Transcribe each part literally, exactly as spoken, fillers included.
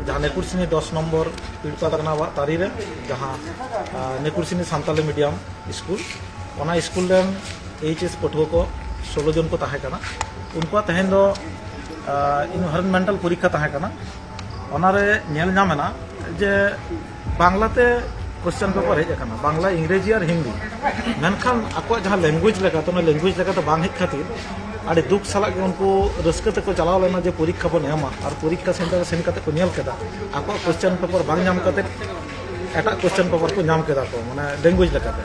ᱡᱟᱦᱟᱸ ᱱᱮᱠᱩᱨᱥᱤᱱᱤ ᱫᱚᱥ ᱱᱚᱢᱵᱚᱨ ᱯᱤᱲᱯᱟ ᱛᱟᱨᱱᱟᱣᱟᱜ ᱛᱟᱹᱨᱤ ᱨᱮ ᱡᱟᱦᱟᱸ, ᱟᱸ, ᱱᱮᱠᱩᱨᱥᱤᱱᱤ ᱥᱟᱱᱛᱟᱞᱤ ᱢᱤᱰᱤᱭᱟᱢ ᱥᱠᱩᱞ, ᱚᱱᱟ ᱥᱠᱩᱞ ᱨᱮᱱ ᱮᱭᱤᱪ ᱮᱥ ᱯᱟᱹᱴᱷᱩᱣᱟᱹ ᱠᱚ ᱥᱳᱞᱳ ᱡᱚᱱ ᱠᱚ ᱛᱟᱦᱮᱸ ᱠᱟᱱᱟ᱾ ᱩᱱᱠᱩᱣᱟᱜ ᱛᱮᱦᱮᱧ ᱫᱚ, ᱟᱸ, ᱤᱱᱵᱷᱟᱭᱨᱚᱱᱢᱮᱱᱴᱟᱞ ᱯᱚᱨᱤᱠᱠᱷᱟ ᱛᱟᱦᱮᱸ ᱠᱟᱱᱟ᱾ ᱚᱱᱟᱨᱮ ᱧᱮᱞ ᱧᱟᱢ ᱮᱱᱟ ᱡᱮ ᱵᱟᱝᱞᱟᱛᱮ ᱠᱚᱥᱪᱮᱱ ᱯᱮᱯᱟᱨ ᱦᱮᱡ ᱟᱠᱟᱱᱟ, ᱵᱟᱝᱞᱟ, ᱤᱝᱨᱮᱡᱤ ᱟᱨ ᱦᱤᱱᱫᱤ᱾ ᱢᱮᱱᱠᱷᱟᱱ ᱟᱠᱚᱣᱟᱜ ᱡᱟᱦᱟᱸ ᱞᱮᱝᱜᱩᱭᱮᱡᱽ ᱞᱮᱠᱟᱛᱮ, ᱚᱱᱟ ᱞᱮᱝᱜᱩᱭᱮᱡᱽ ᱞᱮᱠᱟᱛᱮ ᱵᱟᱝ ᱦᱮᱡ ᱠᱷᱟᱹᱛᱤᱨ ᱟᱹᱰᱤ ᱫᱩᱠ ᱥᱟᱞᱟᱜ ᱜᱮ ᱩᱱᱠᱩ ᱨᱟᱹᱥᱠᱟᱹ ᱛᱮᱠᱚ ᱪᱟᱞᱟᱣ ᱞᱮᱱᱟ ᱡᱮ ᱯᱚᱨᱤᱠᱠᱷᱟ ᱵᱚᱱ ᱮᱢᱟ, ᱟᱨ ᱯᱚᱨᱤᱠᱠᱷᱟ ᱥᱮᱱᱴᱟᱨ ᱨᱮ ᱥᱮᱱ ᱠᱟᱛᱮ ᱠᱚ ᱧᱮᱞ ᱠᱮᱫᱟ, ᱟᱠᱚᱣᱟᱜ ᱠᱚᱥᱪᱮᱱ ᱯᱮᱯᱟᱨ ᱵᱟᱝ ᱧᱟᱢ ᱠᱟᱛᱮ ᱮᱴᱟᱜ ᱠᱚᱥᱪᱮᱱ ᱯᱮᱯᱟᱨ ᱠᱚ ᱧᱟᱢ ᱠᱮᱫᱟ ᱠᱚ, ᱢᱟᱱᱮ ᱞᱮᱝᱜᱩᱭᱮᱡᱽ ᱞᱮᱠᱟᱛᱮ᱾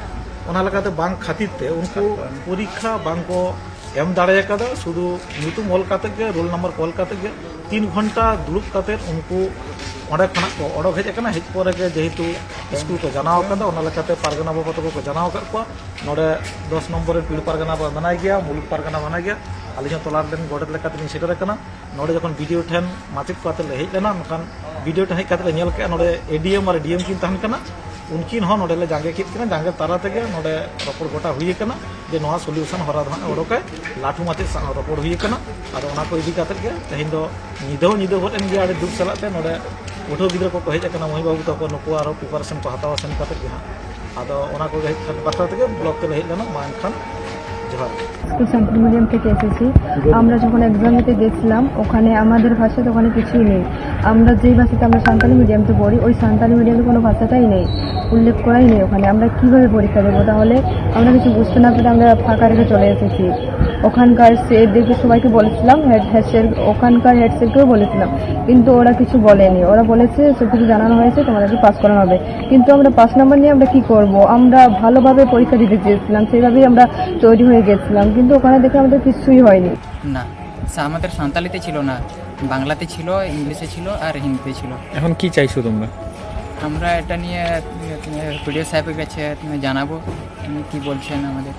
ᱚᱱᱟ ᱞᱮᱠᱟᱛᱮ ᱵᱟᱝ ᱠᱷᱟᱹᱛᱤᱨ ᱛᱮ ᱩᱱᱠᱩ ᱯᱚᱨᱤᱠᱠᱷᱟ ᱵᱟᱝ ᱠᱚ ᱮᱢ ᱫᱟᱲᱮ ᱟᱠᱟᱫᱟ᱾ ᱥᱩᱫᱷᱩ ᱧᱩᱛᱩᱢ ᱚᱞ ᱠᱟᱛᱮ ᱜᱮ, ᱨᱳᱞ ᱱᱟᱢᱵᱟᱨ ᱠᱚ ᱚᱞ ᱠᱟᱛᱮ ᱜᱮ ᱛᱤᱱ ᱜᱷᱚᱱᱴᱟ ᱫᱩᱲᱩᱵ ᱠᱟᱛᱮ ᱩᱱᱠᱩ ᱚᱸᱰᱮ ᱠᱷᱚᱱᱟᱜ ᱠᱚ ᱚᱰᱚᱠ ᱦᱮᱡ ᱟᱠᱟᱱᱟ᱾ ᱦᱮᱡ ᱯᱚᱨᱮ ᱜᱮ ᱡᱮᱦᱮᱛᱩ ᱥᱠᱩᱞ ᱠᱚ ᱡᱟᱱᱟᱣ ᱟᱠᱟᱫᱟ, ᱚᱱᱟ ᱞᱮᱠᱟᱛᱮ ᱯᱟᱨᱜᱟᱱᱟ ᱵᱟᱵᱟ ᱛᱟᱠᱚ ᱠᱚ ᱡᱟᱱᱟᱣ ᱟᱠᱟᱫ ᱠᱚᱣᱟ᱾ ᱱᱚᱰᱮ ᱫᱚᱥ ᱱᱚᱢᱵᱚᱨ ᱨᱮ ᱯᱤᱲ ᱯᱟᱨᱜᱟᱱᱟ ᱢᱮᱱᱟᱭ ᱜᱮᱭᱟ, ᱢᱩᱞᱩᱠ ᱯᱟᱨᱜᱟᱱᱟ ᱢᱮᱱᱟᱭ ᱜᱮᱭᱟ᱾ ᱟᱹᱞᱤᱧ ᱦᱚᱸ ᱛᱚᱞᱟ ᱨᱮᱱ ᱜᱚᱰᱮᱛ ᱞᱮᱠᱟᱛᱮᱞᱤᱧ ᱥᱮᱴᱮᱨ ᱟᱠᱟᱱᱟ᱾ ᱱᱚᱰᱮ ᱡᱚᱠᱷᱚᱱ ᱵᱤ ᱰᱤ ᱳ ᱴᱷᱮᱱ ᱢᱟᱪᱮᱫ ᱠᱚ ᱟᱛᱮ ᱞᱮ ᱦᱮᱡ ᱞᱮᱱᱟ, ᱢᱮᱱᱠᱷᱟᱱ ᱵᱤ ᱰᱤ ᱳ ᱴᱷᱮᱱ ᱦᱮᱡ ᱠᱟᱛᱮ ᱞᱮ ᱧᱮᱞ ᱠᱮᱜᱼᱟ, ᱱᱚᱰᱮ ᱮ ᱰᱤ ᱮᱢ ᱟᱨ ᱰᱤ ᱮᱢ ᱠᱤᱱ ᱛᱟᱦᱮᱱ ᱠᱟᱱᱟ᱾ ᱩᱱᱠᱤᱱ ᱦᱚᱸ ᱱᱚᱰᱮ ᱞᱮ ᱡᱟᱸᱜᱮ ᱠᱮᱫ ᱠᱤᱱᱟ᱾ ᱡᱟᱸᱜᱮ ᱛᱟᱞᱟ ᱛᱮᱜᱮ ᱱᱚᱰᱮ ᱨᱚᱯᱚᱲ ᱜᱚᱴᱟ ᱦᱩᱭ ᱟᱠᱟᱱᱟ ᱡᱮ ᱱᱚᱣᱟ ᱥᱚᱞᱤᱭᱩᱥᱚᱱ ᱦᱚᱨᱟ ᱫᱚ ᱦᱟᱸᱜ ᱚᱰᱚᱠᱟᱭ᱾ ᱞᱟᱹᱴᱷᱩ ᱢᱟᱪᱮᱫ ᱥᱟᱶ ᱦᱚᱸ ᱨᱚᱯᱚᱲ ᱦᱩᱭ ᱟᱠᱟᱱᱟ᱾ ᱟᱫᱚ ᱚᱱᱟ ᱠᱚ ᱤᱫᱤ ᱠᱟᱛᱮ ᱜᱮ ᱛᱮᱦᱮᱧ ᱫᱚ ᱧᱤᱫᱟᱹ ᱦᱚᱸ ᱧᱤᱫᱟᱹ ᱜᱚᱫ ᱮᱱ ᱜᱮᱭᱟ ᱟᱹᱰᱤ ᱫᱩᱠ ᱥᱟᱞᱟᱜ ᱛᱮ᱾ ᱱᱚᱰᱮ ᱯᱟᱹᱴᱷᱩᱣᱟᱹ ᱜᱤᱫᱽᱨᱟᱹ ᱠᱚᱠᱚ ᱦᱮᱡ ᱟᱠᱟᱱᱟ, ᱢᱟᱹᱭ ᱵᱟᱹᱵᱩ ᱛᱟᱠᱚ, ᱱᱩᱠᱩ ᱟᱨᱦᱚᱸ ᱯᱨᱤᱯᱟᱨᱮᱥᱚᱱ ᱠᱚ ᱦᱟᱛᱟᱣᱟ ᱥᱮᱱ ᱠᱟᱛᱮ ᱜᱮ ᱦᱟᱸᱜ᱾ ᱟᱫᱚ ᱚᱱᱟ ᱠᱚᱜᱮ ᱦᱮᱡ ᱵᱟᱠᱷᱨᱟ ᱛᱮᱜᱮ ᱵᱞᱚᱠ ᱛᱮᱞᱮ ᱦᱮᱡ ᱞᱮᱱᱟ᱾ ᱢᱟ ᱮᱱᱠᱷᱟᱱ ᱡᱚᱦᱟᱨ᱾ স্কুল শান্তিনিকেতন থেকে এসেছি। আমরা যখন এক্সাম দিতে গেছিলাম, ওখানে আমাদের ভাষা তো ওখানে কিছুই নেই। আমরা যেই ভাষাতে, আমরা সাঁওতালি মিডিয়ামে পড়ি, ওই সাঁওতালি মিডিয়ামে কোনো ভাষাটাই নেই, উল্লেখ করাই নেই ওখানে। আমরা কিভাবে পরীক্ষা দেবো তাহলে? আমরা কিছু বুঝতে না পেরে আমরা ফাঁকা রেখে চলে এসেছি। ওখানকার স্যারদেরকে সবাইকে বলেছিলাম, হেড হেড স্যার, ওখানকার হেড স্যারকেও বলেছিলাম, কিন্তু ওরা কিছু বলেনি। ওরা বলেছে সব কিছু জানানো হয়েছে, তোমাদেরকে পাস করানো হবে। কিন্তু আমরা পাস নাম্বার নিয়ে আমরা কি করব? আমরা ভালোভাবে পরীক্ষা দিতে চেয়েছিলাম, সেইভাবেই আমরা তৈরি হয়ে গেছিলাম, কিন্তু ওখানে দেখে আমাদের কিছুই হয়নি। না, স্যার, আমাদের সাঁওতালিতে ছিল না, বাংলাতে ছিল, ইংলিশে ছিল আর হিন্দিতে ছিল। এখন কি চাইছো তোমরা? আমরা এটা নিয়ে পি ডি ও সাহেবের কাছে জানাবো, উনি কী বলছেন আমাদের।